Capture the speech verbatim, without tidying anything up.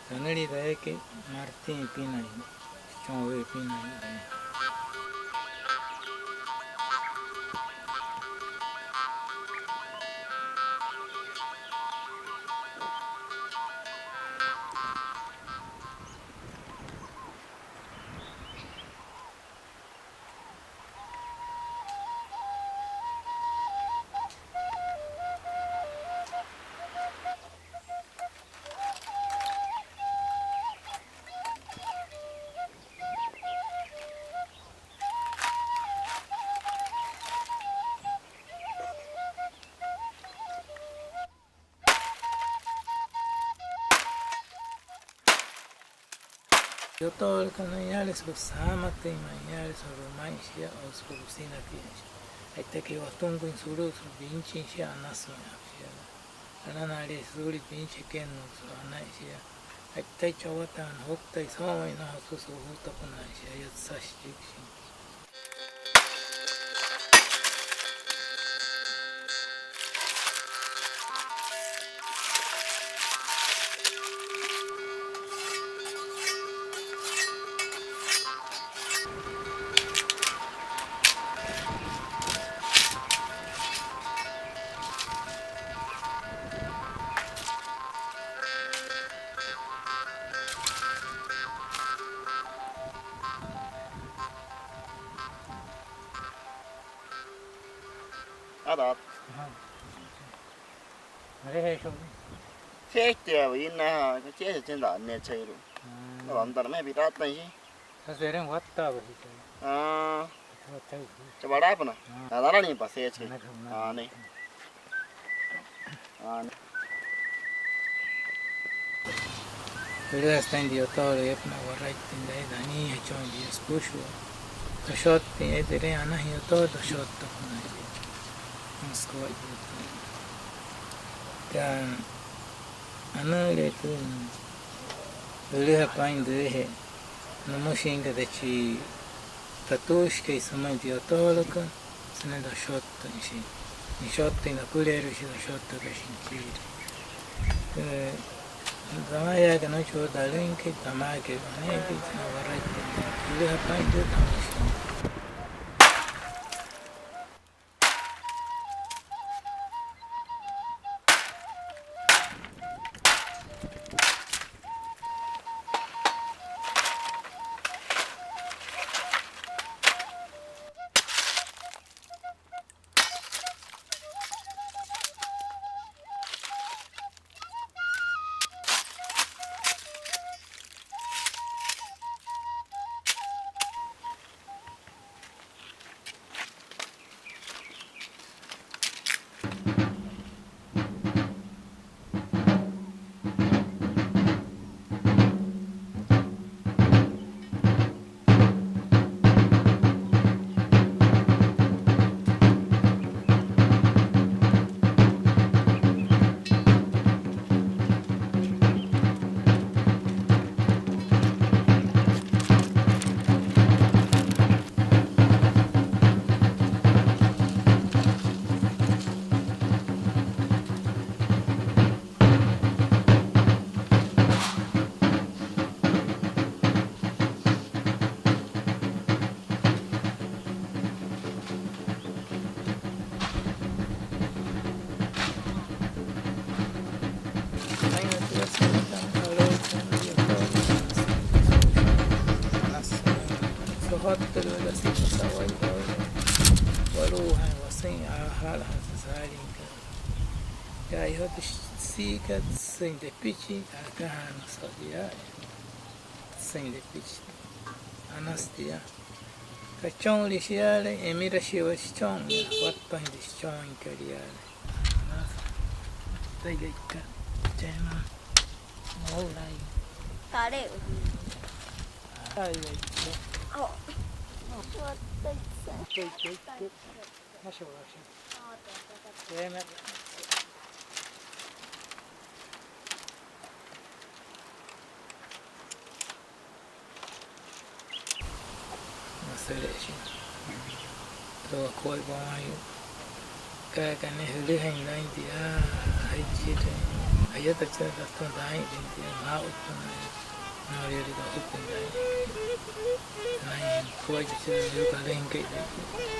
Tanülia taya eekai Martín Pinai, Süchonwii Pinai. Yotoolüka, nünain yaale süpüla saamatüin, ma'i yaale sulu'u ma'i shia o süpüla sünakiain shia. Ja'itaka'i watünküin sulu'u, sulu'u pinchin shia, anasü ma'i shia. Anana'ale'e suulia pinche kennu'u sulu'u anain shia. Ja'itaichi awataain, nujuktai soo'omüin, nnojo süpüla su'utapünaain shia, ayatsashi shia. Atat. Ajá. Arejeesho. Che'e, che'e, wii, nnaja, che'e, che'e, nda, ne, che'e, ru. Mm. Nda, nda, me, piraata, shi. Sasa eren wattaaba, shi, che'e. Ah. Che'e, che'e, shi. Che'e, walaapünaa. Ah. Nda, nda, ni, pa, se, che'e. Nda, nda. Ah, ne. Ah, ne. Jülüjasü taa'in tü yotoolü eepünaa waraittüin taya, anii jachon jia süpüshua. Toshottüin, eetiree anajüin yotoolü, toshottüin. Müsü koo'o yotoolü. Yaa, anüüle tü jülüja paa'in tüü, nümüshinka tü chi tatuushikai sümüin tü yotoolükat, sünain toshottüin shia. Nishottüin napüleerua shia, toshottüin shia. Ee, tamayaakat nüchua talüinkai, tamaakai wane'ekai, sünain waraittüin. Jülüja paa'in tüü, tamüshin. Sojottalü waya süpüla sa'wai walu'ujaain wasüin, aja'lajatü saaliikat. Yaa, ijo'otashi süchiikat sünain tepichi, akajaanüsü tia, sünain tepichi. Anasü tia. Kachonle shiale, emirashii waya süchon, watpain tü süchon kaliale. Anasü. Taigaika. Chema. Oulai. Tare. Taigaika. Oh. Taigaika. Masha Allah. Teeme. Masere shi. Pero wakuaippa wayuu, kaaka ne'e jülüjain taa'in tia, aichitüin, ayatachitüin tatüma taa'in tia, maa'utpa naya, nayarüka ojukin taa'in, naya, kuaippa chira, yuu kalüinkai taa'in.